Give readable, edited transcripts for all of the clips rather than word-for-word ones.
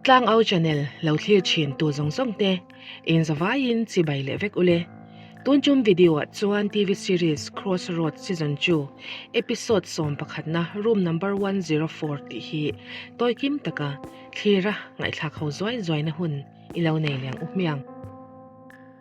Tlangau channel lo thlir thin tu zawng zawng te in zavaiin chibai leh vek ule. Tun tum video ah chuan TV series Crossroads season 2 episode 11 na room number 104 tih hi tawi kim taka thlira ngaihthlak ho zuai zuai na hun i lo nei leh ang u hmiang.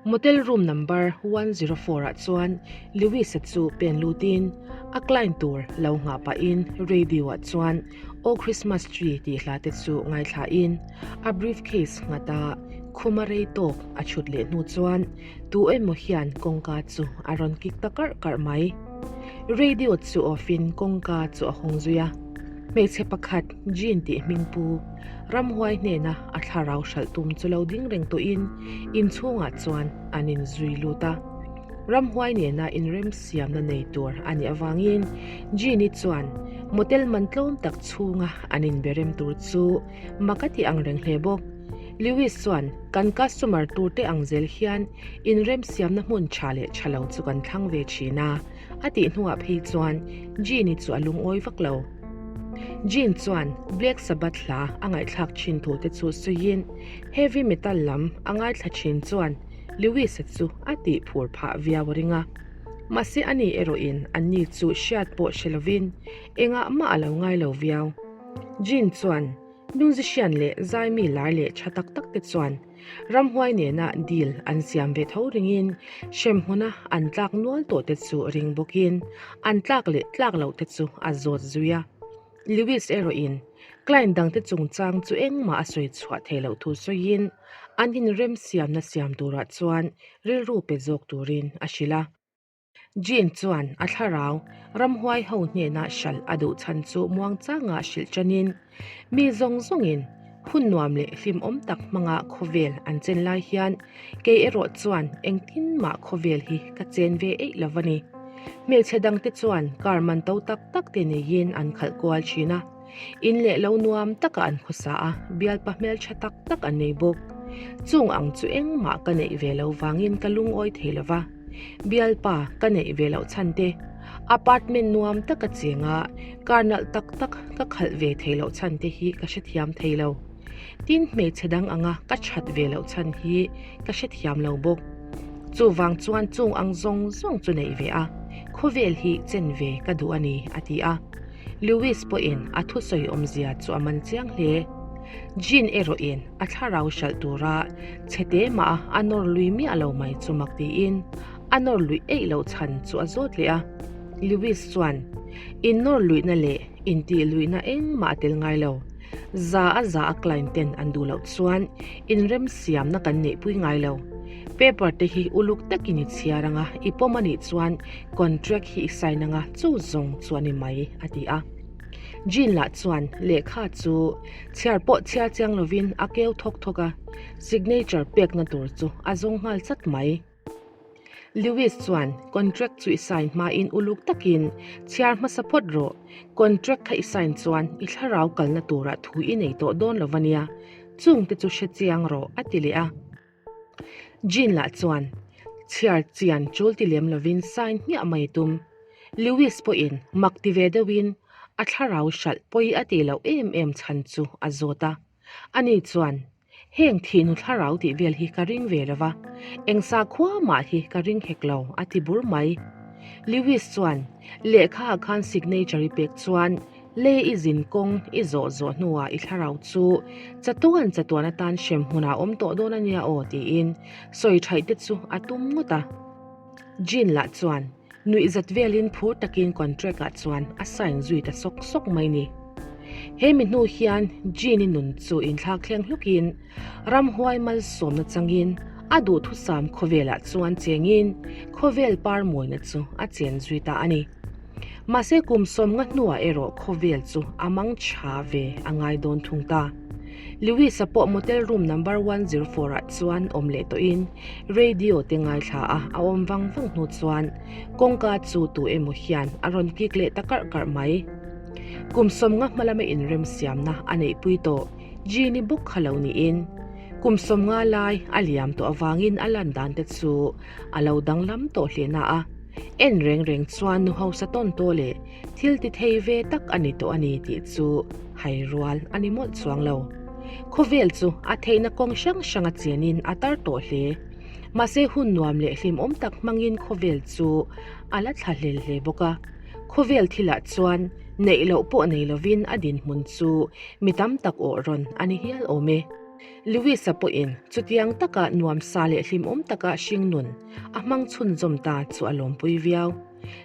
Motel room number 104 ah chuan Lewis-a chu pen lutin a client tur lo nghah pahin radio ah chuan Oh Christmas Tree tih hla te chu ngaithla in a briefcase nghat a khuma rei tawk a chhut leh hnu chuan tu emaw hian kawngka chu a rawn kik ta karh karh mai. Radio chu off in kawngka chu a hawng zui a. Hmeichhe pakhat Jean tih hming pu ramhuai hnena a thlarau hralh tum chu lo ding reng tawhin inchhungah chuan an inzui lut a. Ramhuai nena inremsiamna nei tur a nih avangin Jean-i chuan motel man tlawm tak chhunga an inberem tur chu mak a ti ang reng hle bawk. Lewis chuan kan customer turte ang zel hian inremsiamna hmun tha leh tha lo chu kan thlang ve thin a. A tih hnuah phei chuan Jean-i chu a lungawi vak lo. Jean chuan Black Sabbath hla a ngaihthlak thin thu te chu sawiin heavy metal lam a ngaithla thin chuan Lewis-a chu a tih phur phah viau a ring a. Mahse ani erawhin anni chu hriat pawh hre lovin engah mah a lo ngai lo viau. Jean chuan musician leh zaimi lar leh tha tak tak te chuan Ramhuai nena deal an siam ve tho ringin hremhmuna an tlak nual tawh te chu ring bawkin an tlak leh tlak loh te chu a zawt zui a. Lewis erawhin client dangte chungchang chu engmah a sawi chhuah theih loh thu sawiin an inremsiamna siam turah chuan rilru pe zawk turin a hrilh a. Jean chuan a thlarau ramhuai ho hnena hralh a duh chhan chu muangchanga hrilh tanin, Mi zawng zawngin hun nuam leh hlimawm tak hmanga khawvel an chen lai hian kei erawh chuan engtin mah khawvel hi ka chen ve eih lo a ni. Hmeichhe dangte chuan car man to tak tak te neiin an khalh kual thin a. In leh lo nuam taka an khawsa a, bialpa hmeltha tak tak an nei bawk. Chung ang chu engmah ka neih ve lo vangin ka lungawi thei lo va. Bialpa ka neih ve loh chhan te, apartment nuam taka chenga car nalh tak tak ka khalh ve thei loh chhan te hi ka hrethiam thei lo. Tin, hmeichhe dang anga ka that ve loh chhan hi ka hrethiam lo bawk. Chuvang chuan chung ang zawng zawng chu neih ve a, khawvel hi chen ve ka duh a ni, a ti a. Lewis pawhin a thusawi awmzia chu a man chiang hle. Jean erawhin a thlarau hralh tura chhete mah a nawr lui miah lo mai chu mak tiin a nawr luih eih loh chhan chu a zawt leh a. Lewis chuan, Innawr luihna leh intih luihna engmah a tel ngai lo. Za a za a client ten an duh loh chuan inremsiamna kan neihpui ngai lo. Paper te hi uluk takin i chhiar anga i pawm a nih chuan contract hi i sign anga chu zawng chu a ni mai, a ti a. Jean lah chuan lehkha chu chhiar pawh chhiar chiang lovin a keu thawk thawk a, signature pekna tur chu a zawng nghal chat mai. Lewis chuan contract chu i sign hmain uluk takin chhiar hmasa phawt rawh, contract kha i sign chuan i thlarau kalna turah thu i nei tawh dawn lo ania, chungte chu hre chiang rawh a ti leh a. Jean lah chuan chhiar chian chul ti lem lovin sign hmiah mai tum. Lewis pawhin mak ti ve deuhin a thlarau hralh pawi a tih loh em em chhan chu a zawt a. Ani chuan Heng thihnu thlarau tih vel hi ka ring ve lo va, eng sakhua mah hi ka ring hek lo, a ti bur mai. Lewis chuan, Lehkha ah khan signature i pek chuan lei i zin kawng i zawh zawh hnuah i thlarau chu chatuan chatuan atan hrem hmunah awm tawh dawn a nia aw, tiin sawi thaih te chu a tum ngawt a. Jean lah chuan, Nuih zat velin phur takin contract ah chuan a sign zui ta sawk sawk mai ni. He mi hnu hian Jean-i nun chu inthlak thleng hlukin ramhuai malsawmna changin a duhthusam khawvelah chuan chengin khawvel par mawina chu a chen zui ta a ni. Mahse kum sawmnga hnuah erawh khawvel chu a mang tha ve a ngai dawn thung ta. Lewis-a pawh motel room number 104 ah chuan awm leh tawhin radio te ngaithla a a awm vang vang hnu chuan kawngka chu tu emaw hian a rawn kik leh ta karh karh mai. Kum sawmnga hma lama inremsiamna a neihpui tawh Jean-i bawk kha lo niin kum 50 lai a liam tawh avangin a lan dan te chu a lo danglam tawh hle na a, en reng reng chuan nu hausa tawn tawh leh thil ti thei ve tak a ni tawh a ni tih chu hai rual a ni mawlh chuang lo. Khawvel chu a theihna kawng hrang hranga chenin a tar tawh hle. Mahse hun nuam leh hlimawm tak hmangin khawvel chu a la thla hlel hle bawk a. Khawvel thilah chuan neih loh pawh nei lovin a dinhmun chu mi tam tak awh rawn a ni hial awm e. Lewis-a pawhin chutiang taka nuamsa leh hlimawm taka hringnun a hmang chhunzawm ta chu a lawmpui viau.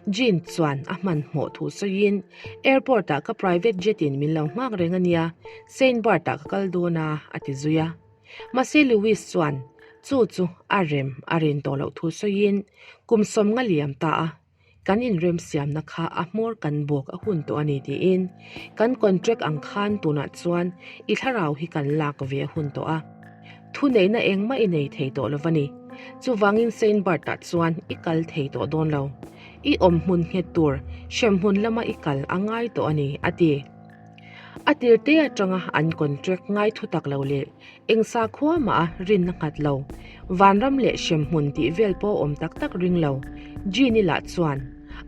Jean chuan a hmanhmawh thu sawiin, Airport-ah ka private jet-in min lo nghak reng a nia, Saint Bart-ah ka kal dawn a, a ti zui a. Mahse Lewis chuan chu chu a rem a rin tawh loh thu sawiin, Kum sawmnga liam ta a, kan inremsiamna kha a hmawr kan bawk a hun tawh a ni tiin kan contract ang khan tunah chuan i thlarau hi kan lak ve a hun tawh a. Thuneihna engmah i nei thei tawh lo va ni. Chuvangin Saint Bart-ah chuan i kal thei tawh dawn lo. I awm hmun nghet tur hremhmun lama i kal a ngai tawh a ni, a ti. A tirte atanga an contract ngai thu tak lo leh eng sakhua mah a rinna nghat lo, vanram leh hremhmun tih vel pawh awm tak tak ring lo, Jean-i lah chuan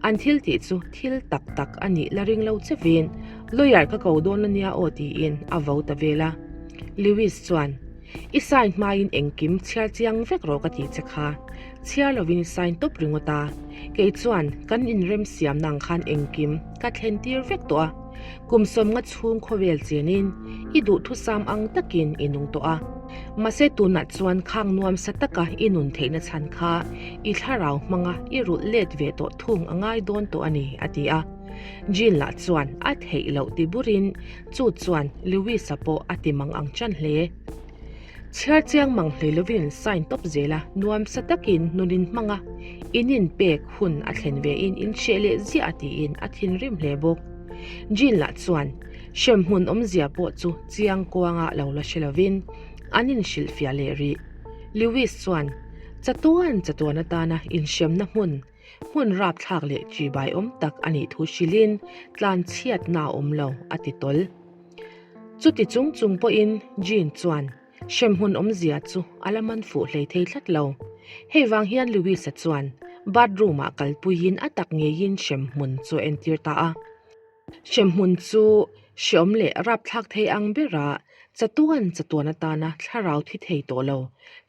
an thil tih chu thil tak tak a nih la ring lo chevin lawyer ka ko dawn a nia aw tiin a vo ta vel a. Lewis chuan, I sign hmain engkim chhiar chiang vek rawh ka tih che kha. Chhiar lovin i sign tawp ringawt a. Kei chuan kan inremsiam nang khan engkim ka thlen tir vek tawh a. Kum sawmnga chhung khawvel chenin i duhthusam ang takin i nung tawh a. Mahse tunah chuan khang nuamsa taka i nun theihna chhan kha i thlarau hmanga i rulh let ve tawh thung a ngai dawn tawh a ni, a ti a. Jean lah chuan a theih loh ti burin chu chuan Lewis-a pawh a ti mang ang chan hle. Chhiar chiang mang hlei lovin sign tawp zel a, nuamsa takin nun in hmang a, in inpek hun a thlen ve in in hreh leh ziah a tiin a thinrim hle bawk. Jean lah chuan hremhmun awmzia pawh chu chiang kuanga lo la hre lovin an inhrilhfiah leh rih. Lewis chuan chatuan chatuan atana inhremna hmun hmun rapthlak leh chibai awm tak a nih thu hrilhin tlanchhiatna a awm lo a ti tawl. Chuti chung chung pawhin Jean chuan hremhmun awmzia chu a la man fuh hlei thei tlat lo. Hei vang hian Lewis-a chuan bathroom-ah kalpuiin a tak ngeiin hremhmun chu a entir ta a. Hremhmun chu hreawm leh rapthlak thei ang bera chatuan chatuan atana thlarau thi thei tawh lo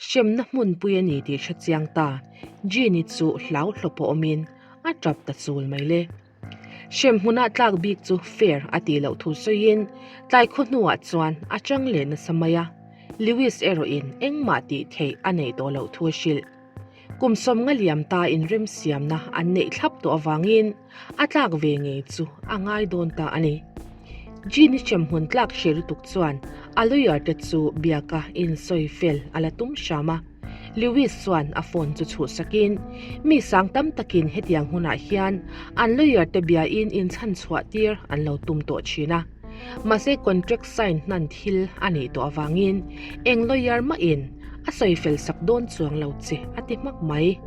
hremna hmunpui a ni tih hre chiang ta. Jean-i chu hlau hlawp a awmin a tap ta chul mai le. Hrem hmunah tlak bik chu fair a tih loh thu sawiin tlai khaw hnuah chuan a chang leh nasa mai a, Lewis erawhin engmah tih theih a neih tawh loh thu a hrilh. Kum sawmnga liam ta inremsiamna an neih thlap tawh avangin a tlak ve ngei chu a ngai dawn ta a ni. Jean-i hremhmun tlak hreh lutuk chuan a lawyer te chu biaka insawi fel a la tum hram a. Lewis chuan a phone chu chhuhsakin, Mi sang tam takin hetiang hunah hian an lawyer te biain inchhan chhuah tir an lo tum tawh thin a. Mahse contract sign hnan thil a nih tawh avangin eng lawyer mahin a sawi fel sak dawn chuang lo che a ti hmak mai.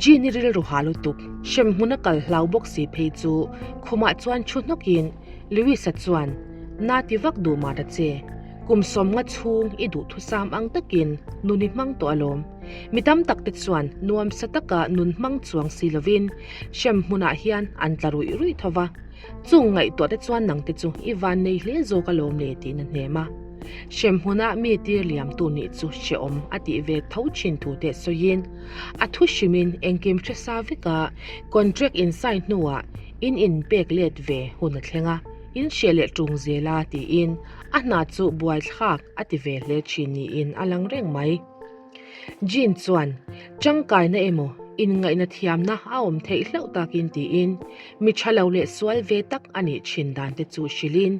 Jean-i rilru ha lutuk, hremhmun a kal hlau bawk si phei chu khumah chuan thu hnawkin Lewis-a chuan, Na ti vak duh mah ta che. Kum sawmnga chhung i duhthusam ang takin nun i hmang tawh alawm. Mi tam tak te chuan nuamsa taka nun hmang chuang si lovin hrem hmunah hian an tla ruih ruih tho va. Chung ngaihtuah te chuan nang te chu i van nei hle zawk alawm le tiin a hnem a. Hrem hmuna mi tir liamtu nih chu hrehawm a tih ve tho thin thu te sawiin a thu hrimin engkim hresa veka contract in sign hnuah in inpek let ve hun a thleng a. In hriat leh ṭung zel a tiin a hna chu buaithlak a ti ve hle ṭhin niin a lang reng mai. Jean chuan ṭangkaina emaw inngaihna thiamna a awm theih hlauh takin tiin mi ṭha lo leh sual ve tak a nih ṭhin dan te chu hrilhin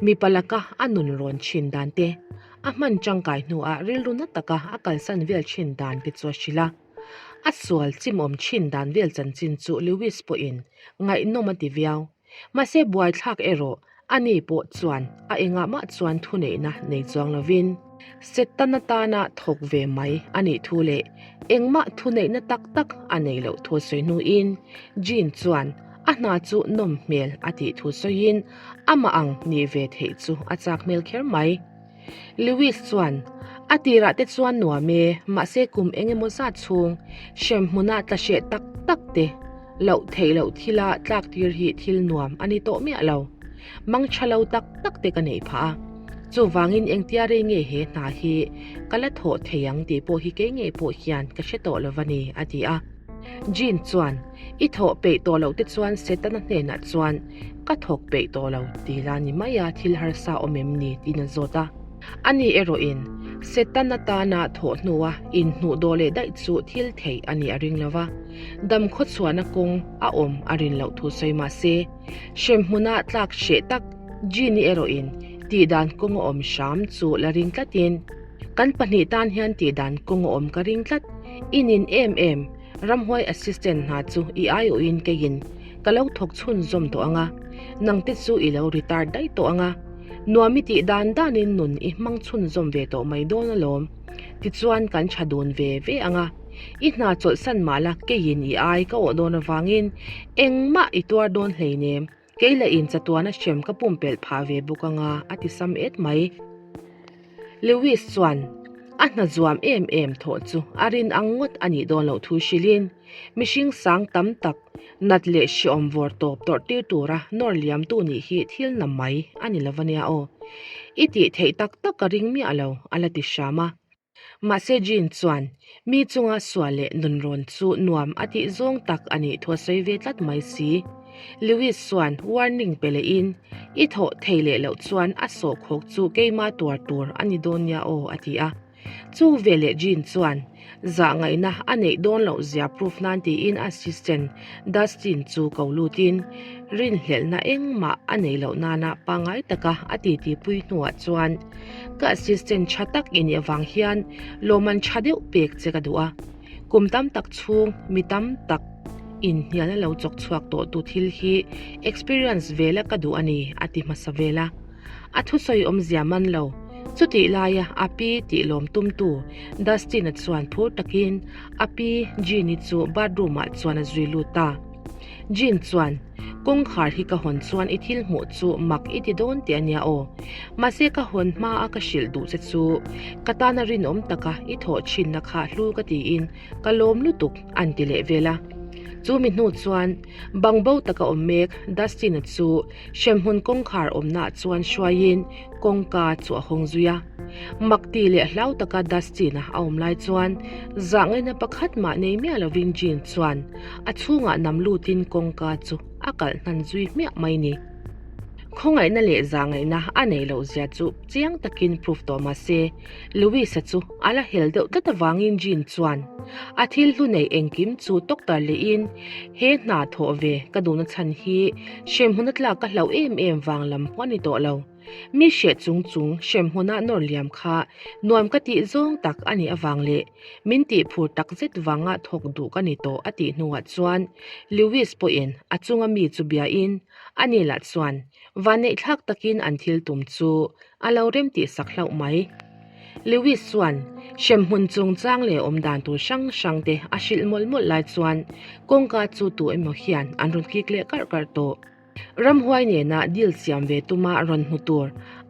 mipa laka a nun rawn ṭhin dan te, a hman ṭangkai hnuah rilru na taka a kalsan vel ṭhin dan te chu a hrilh a. A sual chimawm ṭhin dan vel chanchin chu Lewis pawhin ngaihnawm a ti viau. Mahse buaithlak erawh ani pawh chuan a engah mah chuan thuneihna nei chuang lovin Setana tana thawk ve mai a nih thu leh engmah thuneihna tak tak a nei loh thu sawi hnuin Jean chuan a hna chu nawm hmel a tih thu sawiin amah ang nih ve theih chu a chak hmel kher mai. Lewis chuan, A tirah te chuan nuam e, mahse kum eng emaw zat chhung hrem hmunah tla hreh tak tak te, loh theih loh thila tlak tir hi thil nuam a ni tawh miah lo. Mang tha lo tak tak te ka neih phah a. Chuvangin engtia rei nge he hna hi ka la thawh thei ang tih pawh hi kei ngei pawh hian ka hre tawh lo va ni, a ti a. Jean chuan, I thawh peih tawh loh te chuan Setana hnenah chuan ka thawk peih tawh lo ti la ni mai a, thil harsa awm em ni? tiin a zawt a. Ani erawhin Setana tana thawh hnua inhnuh dawh leh daih chu thil theih a nih a ring lo va, dam khawchhuahna kawng a awm a rin loh thu sawi mah se, hremhmuna tlak hreh tak Jean-i erawhin tihdan kawng a awm hram chu la ring tlatin, Kan pahnih tan hian tihdan kawng a awm ka ring tlat, i nin em em, ramhuai assistant hna chu i aiawhin keiin ka lo thawk chhunzawm tawh ang a, nangte chu i lo retire daih tawh ang a, nuam i tih dan danin nun i hmang chhunzawm ve tawh mai dawn alawm, tichuan kan tha dun ve ve ang a, i hna chawlhsan mah la keiin i ai ka awh dawn avangin engmah i tuar dawn hleinem. Kei lah in chatuana hrem ka pumpelh phah ve bawk anga a ti sam et mai. Lewis chuan a hna zuam em em thawh chu a rin ang ngawt a nih dawn loh thu hrilhin mihring sang tam tak nat leh hreawm vawr tawp tawrh tir tura nawr liamtu nih hi thil na mai a ni lo ania aw. I tih theih tak tak ka ring miah lo a la ti hram a. Mahse Jean chuan mi chunga sual leh nunrawn chu nuam a tih zawng tak a nih thu a sawi ve tlat mai si. Lewis chuan warning pe lehin, I thawh thei leh loh chuan a sawhkhawk chu keima tuar tur a ni dawn nia aw a ti a. Chu veleh Jean chuan zah ngaihna a neih dawn loh zia proof nan tiin assistant Dustin chu ko lutin rinhlelhna engmah a neih loh nana pangngai taka a titipui hnuah chuan Ka assistant tha tak i nih avang hian lawmman tha deuh pek che ka duh a, kum tam tak chhung mi tam tak inhnialna lo chawk chhuak tawh tu thil hi experience vela ka duh a ni a ti hmasa vel a. A thusawi awmzia man lo, chutih laia a pi tih lawm tumtu Dustin-a chuan phur takin a pi Jean-i chu bathroom ah chuan a zui lut a. Jean chuan, Kawngkhar hi ka hawn chuan i thil hmuh chu mak i ti dawn teh a nia aw. Mahse ka hawn hma a ka hrilh duh che chu ka tana rinawm taka i thawh thinna kha hlu ka tiin ka lawm lutuk an ti leh vel a. Chu mi hnu chuan bangbo taka awm mek Dustin-a chu hremhmun kawngkhar awmnaah chuan hruaiin kawngka chu a hawng zui a. Mak ti leh hlau taka Dustin-a a awm lai chuan zahngaihna pakhat mah nei miah lovin Jean chuan a chhungah nam lutin kawngka chu a kalh hnan zui hmiah mai ni. Khawngaihna leh zahngaihna a neih loh zia chu chiang takin proof tawh mah se, Louis-a chu a la hel deuh tlat avangin Jean chuan a thil hlu neih engkim chu tawktar lehin he hna thawh ve ka duhna chhan hi hremhmun a tlak ka hlauh em em vang lam pawh a ni tawh lo. Mi hreh chung chung hremhmuna nawr liam kha nuam ka tih zawng tak a nih avang leh min tih phur tak zet vanga thawk duh ka ni tawh a tih hnuah chuan Lewis pawhin a chunga mi chu biain a ni lah chuan vanneihthlak takin an thil tum chu a lo rem tih sak hlauh mai. Lewis chuan hremhmun chungchang leh awm dan tur hrang hrang te a hrilh mawlh mawlh lai chuan kawngka chu tu emaw hian an rawn kik leh karh karh tawh. Ramhuai nena deal siam ve tuma rawn hmu tur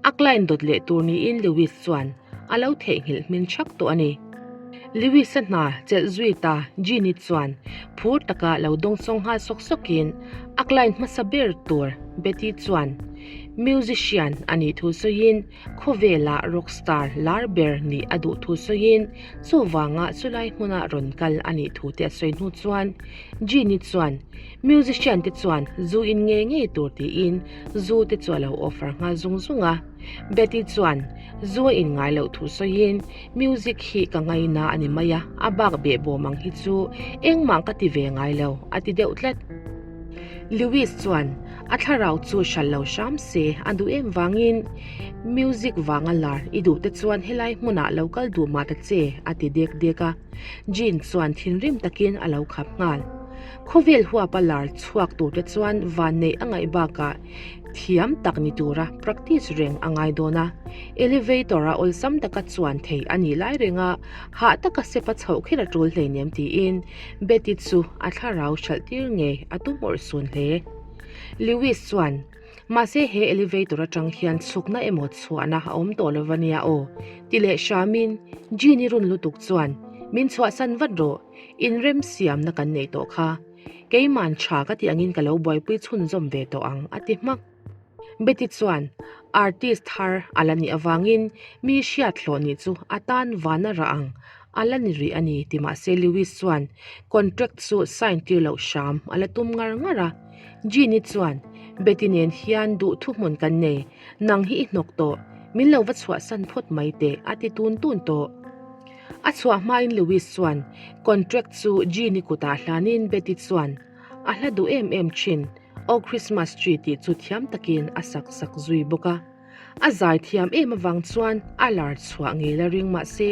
a client dawt leh tur niin Lewis chuan a lo theihnghilh hmin thak tawh a ni. Lewis-a hna chelh zui ta Jean-i chuan phur taka lo dawngsawng nghal sawk sawkin a client hmasa ber tur Betty chuan musician a nih thu sawiin khawvela rock star lar ber nih a duh thu sawiin chuvanga chulai hmuna rawn kal a nih thu te a sawi hnu chuan Jean-i chuan Musician te chuan zu in ngei ngei tur tiin zu te chu a lo offer nghal zung zung a. Betty chuan zu a in ngai loh thu sawiin music hi ka ngaina a ni mai a, a bak beh bawm ang hi chu engmah ka ti ve ngai lo a ti deuh tlat. Lewis chuan a thlarau chu hral lo hram se a duh em vangin music vanga lar i duh te chuan helai hmunah lo kal duh mah ta che a ti dek dek a. Jean chuan thinrim takin a lo khap nghal. Khawvel huapa lar chhuak turte chuan vanneih a ngaih bakah thiam tak ni tura practice reng a ngai dawn a. Elevator a awlsam taka chuan thei a nih lai renga hah taka sepa chhoh kher a tul hleinem tiin Betty chu a thlarau hralh tir ngei a tum awrh sun hle. Lewis chuan Mahse he elevator atang hian chhukna emaw chhuahna a awm tawh lo ania aw ti leh hramin Jean-i run lutuk chuan min chhuahsan vat rawh, inrem siamna kan neih tawh kha. Keiman tha ka tih angin ka lo buaipui chhunzawm ve tawh ang a ti hmak. Betty chuan. Artist thar a la nih avangin mi hriat hlawh nih chu a tan van a rah ang a la ni rih a ni ti mahse Lewis chuan contract chu sign tir loh hram a la tum ngar ngar a. Jean-i chuan, Betty nen hian duh thuhmun kan nei, nang hi i hnawk tawh, min lo va chhuahsan phawt mai teh a ti tun tun tawh. A chhuah hmain Lewis chuan contract chu Jean-i kutah hlanin Betty chuan a hla duh em em thin, Oh Christmas Tree tih chu thiam takin a sak sak zui bawk a. A zai thiam em avang chuan a lar chhuah ngei la ring mahse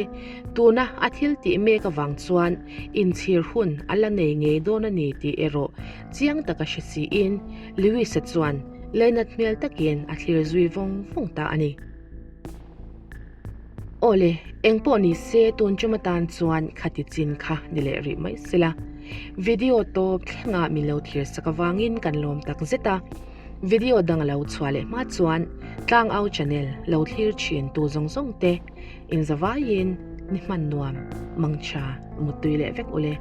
tuna a thil tih mek avang chuan inchhir hun a la nei ngei dawn a ni tih erawh chiang taka hre siin Lewis-a chuan leinat hmel takin a thlir zui vawng vawng ta a ni. Awle, engpawh ni se tun tum atan chuan khati chin kha ni leh rih mai sela. Video tawp thlengah min lo thlir sak avangin kan lawm tak zet a. Video dang a lo chhuah leh hma chuan Tlangau channel lo thlir thin tu zawng zawng te inzavaiin ni hman nuam mangtha muttui leh vek ule.